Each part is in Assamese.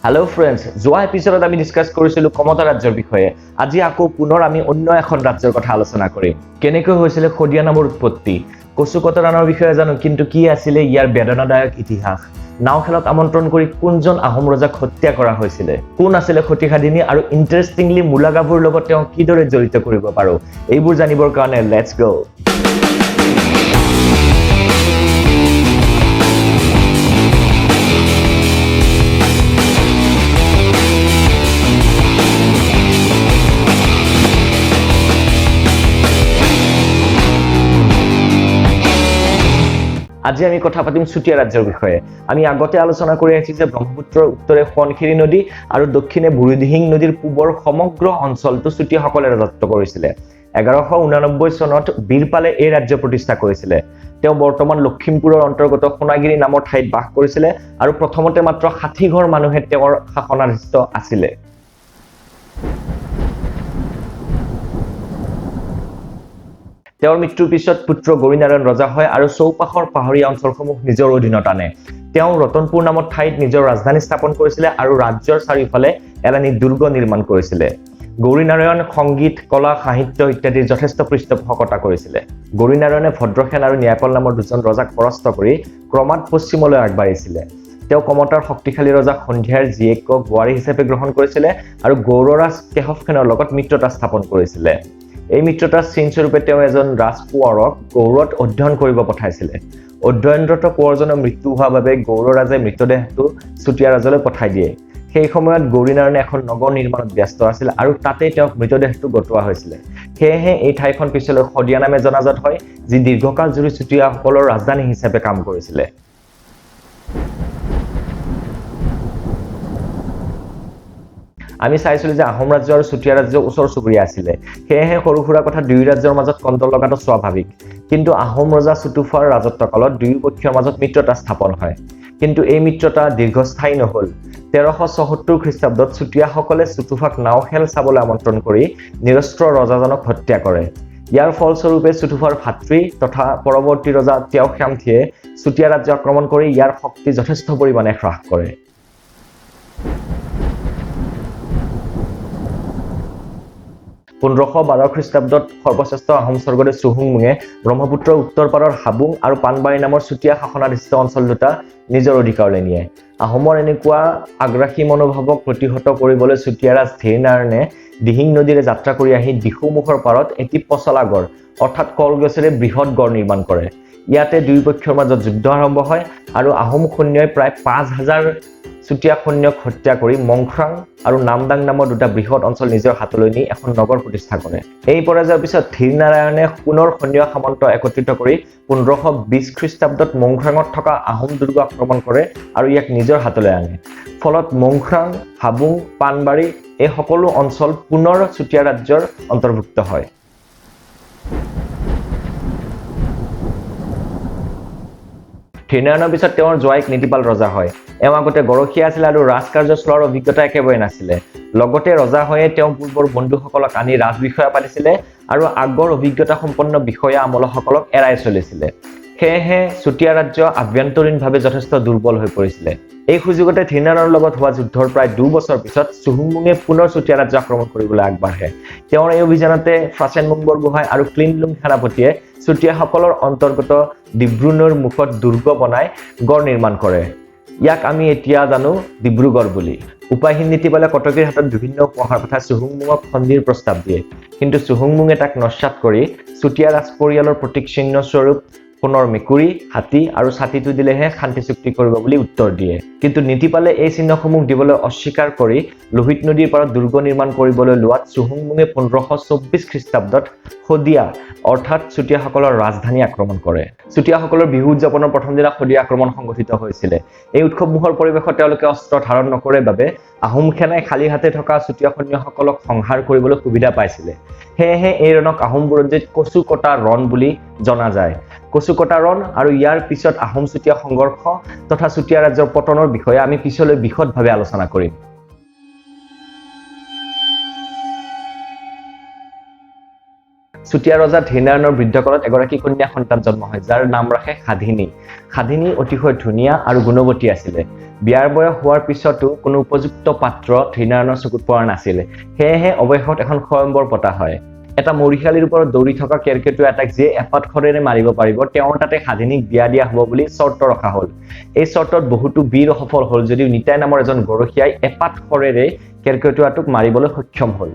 হেল্ল' ফ্ৰেণ্ডছ, যোৱা এপিছডত আমি ডিছকাছ কৰিছিলোঁ কমতা ৰাজ্যৰ বিষয়ে। আজি আকৌ পুনৰ আমি অন্য এখন ৰাজ্যৰ কথা আলোচনা কৰিম। কেনেকৈ হৈছিলে শদিয়া নামৰ উৎপত্তি, কচুকটা ৰণৰ বিষয়ে জানো, কিন্তু কি আছিলে ইয়াৰ বেদনাদায়ক ইতিহাস? নাও খেলত আমন্ত্ৰণ কৰি কোনজন আহোম ৰজাক হত্যা কৰা হৈছিলে, কোন আছিলে সতী সাধিনী আৰু ইণ্টাৰেষ্টিংলি মূলাগাভুৰ লগত তেওঁ কিদৰে জড়িত কৰিব পাৰোঁ, এইবোৰ জানিবৰ কাৰণে let's গ'। আজি আমি কথা পাতিম চুতীয়া ৰাজ্যৰ বিষয়ে। আমি আগতে আলোচনা কৰি আহিছোঁ যে ব্ৰহ্মপুত্ৰৰ উত্তৰে সোৱণশিৰি নদী আৰু দক্ষিণে বুঢ়ীদিহিং নদীৰ পূবৰ সমগ্ৰ অঞ্চলটো চুতীয়াসকলে ৰাজত্ব কৰিছিলে। 1189 চনত বীৰপালে এই ৰাজ্য প্ৰতিষ্ঠা কৰিছিলে। তেওঁ বৰ্তমান লখিমপুৰৰ অন্তৰ্গত সোণাগিৰি নামৰ ঠাইত বাস কৰিছিলে আৰু প্ৰথমতে মাত্ৰ 60 ঘৰ মানুহে তেওঁৰ শাসনাধীষ্ঠ আছিলে। তেওঁৰ মৃত্যুৰ পিছত পুত্ৰ গৌৰীনাৰায়ণ ৰজা হয় আৰু চৌপাশৰ পাহাৰীয়া অঞ্চলসমূহ নিজৰ অধীনত আনে। তেওঁ ৰতনপুৰ নামৰ ঠাইত নিজৰ ৰাজধানী স্থাপন কৰিছিলে আৰু ৰাজ্যৰ চাৰিওফালে এলানি দুৰ্গ নিৰ্মাণ কৰিছিলে। গৌৰীনাৰায়ণ সংগীত, কলা, সাহিত্য ইত্যাদিৰ যথেষ্ট পৃষ্ঠপোষকতা কৰিছিলে। গৌৰীনাৰায়ণে ভদ্ৰসেন আৰু ন্যায়পাল নামৰ দুজন ৰজাক পৰাস্ত কৰি ক্ৰমাৎ পশ্চিমলৈ আগবাঢ়িছিলে। তেওঁ কমতাৰ শক্তিশালী ৰজা সন্ধিয়াৰ জীয়েকক বোৱাৰী হিচাপে গ্ৰহণ কৰিছিলে আৰু গৌৰৰাজ কেশৱসেনৰ লগত মিত্ৰতা স্থাপন কৰিছিলে। এই মিত্ৰতাৰ চিনস্বৰূপে তেওঁ এজন ৰাজকোঁৱৰক গৌৰত অধ্যয়ন কৰিব পঠাইছিলে। অধ্যয়নৰত কোঁৱৰজনৰ মৃত্যু হোৱাৰ বাবে গৌৰৰাজে মৃতদেহটো চুতীয়া ৰাজলৈ পঠাই দিয়ে। সেই সময়ত গৌৰীনাৰায়ণে এখন নগৰ নিৰ্মাণত ব্যস্ত আছিল আৰু তাতেই তেওঁক মৃতদেহটো গতোৱা হৈছিলে। সেয়েহে এই ঠাইখন পিছলৈ শদিয়া নামে জনাজাত হয়, যি দীৰ্ঘকাল জুৰি চুতীয়াসকলৰ ৰাজধানী হিচাপে কাম কৰিছিলে। আমি চাইছিলোঁ যে আহোম ৰাজ্য আৰু চুতীয়া ৰাজ্য ওচৰ চুবুৰীয়া আছিলে। সেয়েহে সৰু সুৰা কথা দুয়ো ৰাজ্যৰ মাজত কন্দল লগাটো স্বাভাৱিক। কিন্তু আহোম ৰজা চুতুফাৰ ৰাজত্বকালত দুয়ো পক্ষৰ মাজত মিত্ৰতা স্থাপন হয়। কিন্তু এই মিত্ৰতা দীৰ্ঘস্থায়ী নহ'ল। 1374 খ্ৰীষ্টাব্দত চুতীয়াসকলে চুতুফাক নাও খেল চাবলৈ আমন্ত্ৰণ কৰি নিৰস্ত্ৰ ৰজাজনক হত্যা কৰে। ইয়াৰ ফলস্বৰূপে চুতুফাৰ ভাতৃ তথা পৰৱৰ্তী ৰজা ত্যাওশ্যামথিয়ে চুতীয়া ৰাজ্য আক্ৰমণ কৰি ইয়াৰ শক্তি যথেষ্ট পৰিমাণে হ্ৰাস কৰে। 1512 খ্ৰীষ্টাব্দত সৰ্বশ্ৰেষ্ঠ আহোম স্বৰ্গদেউ চুহুংমুঙে ব্ৰহ্মপুত্ৰৰ উত্তৰ পাৰৰ হাবুং আৰু পাণবাৰী নামৰ চুতীয়া শাসনাধীষ্ঠ অঞ্চল দুটা নিজৰ অধিকাৰলৈ নিয়ে। আহোমৰ এনেকুৱা আগ্ৰাসী মনোভাৱক প্ৰতিহত কৰিবলৈ চুতীয়া ৰাজ ধীৰনাৰায়ণে দিহিং নদীৰে যাত্ৰা কৰি আহি দিখৌমুখৰ পাৰত এটি পচলা গড় অৰ্থাৎ কলগছেৰে বৃহৎ গড় নিৰ্মাণ কৰে। ইয়াতে দুয়োপক্ষৰ মাজত যুদ্ধ আৰম্ভ হয় আৰু আহোম সৈন্যই প্ৰায় 5000 চুতীয়া সৈন্যক হত্যা কৰি মংখ্ৰাং আৰু নামদাং নামৰ দুটা বৃহৎ অঞ্চল নিজৰ হাতলৈ নি এখন নগৰ প্ৰতিষ্ঠা কৰে। এই পৰাজয়ৰ পিছত ধীৰনাৰায়ণে পুনৰ সৈন্য সামন্ত একত্ৰিত কৰি 1520 খ্ৰীষ্টাব্দত মংখ্ৰাঙত থকা আহোম দুৰ্গ আক্ৰমণ কৰে আৰু ইয়াক নিজৰ হাতলৈ আনে। ফলত মংখ্ৰাং, হাবুং, পাণবাৰী এই সকলো অঞ্চল পুনৰ চুতীয়া ৰাজ্যৰ অন্তৰ্ভুক্ত হয়। ধীৰনাৰায়ণৰ পিছত তেওঁৰ জোৱাইক নীতিপাল ৰজা হয়। এওঁ আগতে গৰখীয়া আছিল আৰু ৰাজকাৰ্য চলোৱাৰ অভিজ্ঞতা একেবাৰে নাছিলে। লগতে ৰজা হৈয়ে তেওঁ পূৰ্বৰ বন্ধুসকলক আনি ৰাজবিষয়া পাতিছিলে আৰু আগৰ অভিজ্ঞতা সম্পন্ন বিষয়া আমোলাসকলক এৰাই চলিছিলে। সেয়েহে চুতীয়া ৰাজ্য আভ্যন্তৰীণভাৱে যথেষ্ট দুৰ্বল হৈ পৰিছিলে। এই সুযোগতে ধীৰনাৰায়ণৰ লগত হোৱা যুদ্ধৰ প্ৰায় 2 বছৰ পিছত চুহুংমুঙে পুনৰ চুতীয়া ৰাজ্য আক্ৰমণ কৰিবলৈ আগবাঢ়ে। তেওঁৰ এই অভিযানতে ফ্ৰাচেনমুং বৰগোহাঁই আৰু ক্লিনলুং সেনাপতিয়ে চুতীয়াসকলৰ অন্তৰ্গত ডিব্ৰু নৈৰ মুখত দুৰ্গ বনাই গড় নিৰ্মাণ কৰে। ইয়াক আমি এতিয়া জানো ডিব্ৰুগড় বুলি। উপায়হীন নীতিপালে কটকীৰ হাতত বিভিন্ন উপহাৰ পঠাই চুহুংমুঙক সন্ধিৰ প্ৰস্তাৱ দিয়ে। কিন্তু চুহুংমুঙে তাক নস্যাৎ কৰি চুতীয়া ৰাজ পৰিয়ালৰ প্ৰতীক চিহ্ন স্বৰূপ সোণৰ মেকুৰী, হাতী আৰু ছাতিটো দিলেহে শান্তি চুক্তি কৰিব বুলি উত্তৰ দিয়ে। কিন্তু নীতিপালে এই চিহ্নসমূহ দিবলৈ অস্বীকাৰ কৰি লোহিত নদীৰ পাৰত দুৰ্গ নিৰ্মাণ কৰিবলৈ লোৱাত চুহুংমুঙে 1524 খ্ৰীষ্টাব্দত শদিয়া অৰ্থাৎ চুতীয়াসকলৰ ৰাজধানী আক্ৰমণ কৰে। চুতীয়াসকলৰ বিহু উদযাপনৰ প্ৰথম দিনা শদিয়া আক্ৰমণ সংঘটিত হৈছিলে। এই উৎসৱমুখৰ পৰিৱেশত তেওঁলোকে অস্ত্ৰ ধাৰণ নকৰে বাবে আহোম সেনাই খালী হাতে থকা চুতীয়া সৈন্যসকলক সংহাৰ কৰিবলৈ সুবিধা পাইছিলে। সেয়েহে এই ৰণক আহোম বুৰঞ্জীত কচুকটা ৰণ বুলি জনা যায়। কচুকটা ৰণ আৰু ইয়াৰ পিছত আহোম চুতীয়া সংঘৰ্ষ তথা চুতীয়া ৰাজ্যৰ পতনৰ বিষয়ে আমি পিছলৈ বিশদভাৱে আলোচনা কৰিম। চুতীয়া ৰজা ধীৰনাৰায়ণৰ বৃদ্ধকালত এগৰাকী কন্যা সন্তান জন্ম হয়, যাৰ নাম ৰাখে সাধিনী। সাধিনী অতিশয় ধুনীয়া আৰু গুণৱতী আছিলে। বিয়াৰ বয়স হোৱাৰ পিছতো কোনো উপযুক্ত পাত্ৰ ধীৰনাৰায়ণৰ চকুত পৰা নাছিলে। সেয়েহে অৱশেষত এখন স্বয়ম্বৰ পতা হয়। এটা মৰিশালিৰ ওপৰত দৌৰি থকা কেৰ্কেটুৱা এটাক যিয়ে এপাত খৰেৰে মাৰিব পাৰিব, তেওঁৰ তাতে সাধিনীক বিয়া দিয়া হ'ব বুলি চৰ্ত ৰখা হ'ল। এই চৰ্তত বহুতো বীৰ সফল হ'ল যদিও নিতাই নামৰ এজন গৰখীয়াই এপাত খৰেৰে কেৰ্কেটুৱাটোক মাৰিবলৈ সক্ষম হ'ল।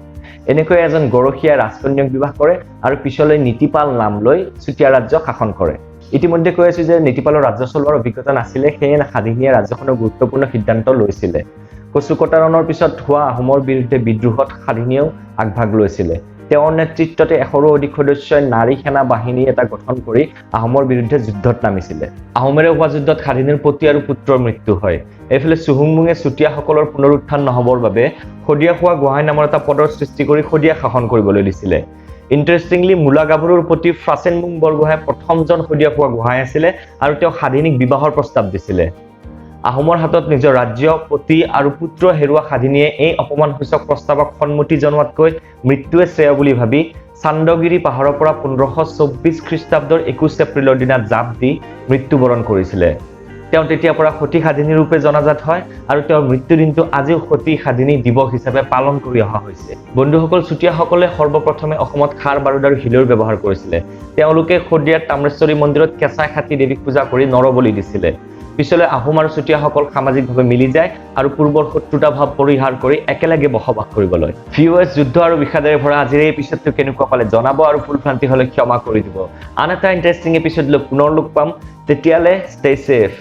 এনেকৈ এজন গৰখীয়াই ৰাজকন্যাক বিবাহ কৰে আৰু পিছলৈ নীতিপাল নাম লৈ চুতীয়া ৰাজ্য শাসন কৰে। ইতিমধ্যে কৈ আছো যে নীতিপালৰ ৰাজ্য চলোৱাৰ অভিজ্ঞতা নাছিলে, সেয়ে সাধিনীয়ে ৰাজ্যখনৰ গুৰুত্বপূৰ্ণ সিদ্ধান্ত লৈছিলে। কচুকটাৰণৰ পিছত হোৱা আহোমৰ বিৰুদ্ধে বিদ্ৰোহত সাধিনীয়েও আগভাগ লৈছিলে। তেওঁৰ নেতৃত্বতে 100ৰো অধিক সদস্যই নাৰী সেনা বাহিনী এটা গঠন কৰি আহোমৰ বিৰুদ্ধে যুদ্ধত নামিছিলে। আহোমেৰে হোৱা যুদ্ধত সাধিনীৰ পতি আৰু পুত্ৰৰ মৃত্যু হয়। এইফালে চুহুংমুঙে চুতীয়াসকলৰ পুনৰুত্থান নহ'বৰ বাবে শদিয়া খোৱা গোহাঁই নামৰ এটা পদৰ সৃষ্টি কৰি শদিয়া শাসন কৰিবলৈ দিছিলে। ইণ্টাৰেষ্টিংলি, মূলা গাভৰুৰ পতি ফ্ৰাচেনমুং বৰগোহাঁই প্ৰথমজন শদিয়া খোৱা গোহাঁই আছিলে আৰু তেওঁ সাধিনীক বিবাহৰ প্ৰস্তাৱ দিছিলে। আহোমৰ হাতত নিজৰ ৰাজ্য, পতি আৰু পুত্ৰ হেৰুৱা সাধিনীয়ে এই অপমানসূচক প্ৰস্তাৱক সন্মতি জনোৱাতকৈ মৃত্যুৱে শ্ৰেয় বুলি ভাবি চান্দগিৰি পাহাৰৰ পৰা 1524 খ্ৰীষ্টাব্দৰ 21 এপ্ৰিলৰ দিনা জাপ দি মৃত্যুবৰণ কৰিছিলে। তেওঁ তেতিয়াৰ পৰা সতী সাধিনী ৰূপে জনাজাত হয় আৰু তেওঁৰ মৃত্যু দিনটো আজিও সতী সাধিনী দিৱস হিচাপে পালন কৰি অহা হৈছে। বন্ধুসকল, চুতীয়াসকলে সৰ্বপ্ৰথমে অসমত খাৰ, বাৰুদ আৰু হিলৈৰ ব্যৱহাৰ কৰিছিলে। তেওঁলোকে শদিয়াৰ তাম্ৰেশ্বৰী মন্দিৰত কেঁচা খাটি দেৱীক পূজা কৰি নৰবলি দিছিলে। পিছলৈ আহোম আৰু চুতীয়াসকল সামাজিকভাৱে মিলি যায় আৰু পূৰ্বৰ শত্ৰুতা ভাৱ পৰিহাৰ কৰি একেলগে বসবাস কৰিব লয়। ভিউৱাৰ্ছ, যুদ্ধ আৰু বিষাদেৰে ভৰা আজিৰ এই এপিছডটো কেনেকুৱা পালে জনাব আৰু ভুল ভ্ৰান্তি হ'লে ক্ষমা কৰি দিব। আন এটা ইণ্টাৰেষ্টিং এপিছড লৈ পুনৰ লগ পাম। তেতিয়ালৈ ষ্টে ছেফ।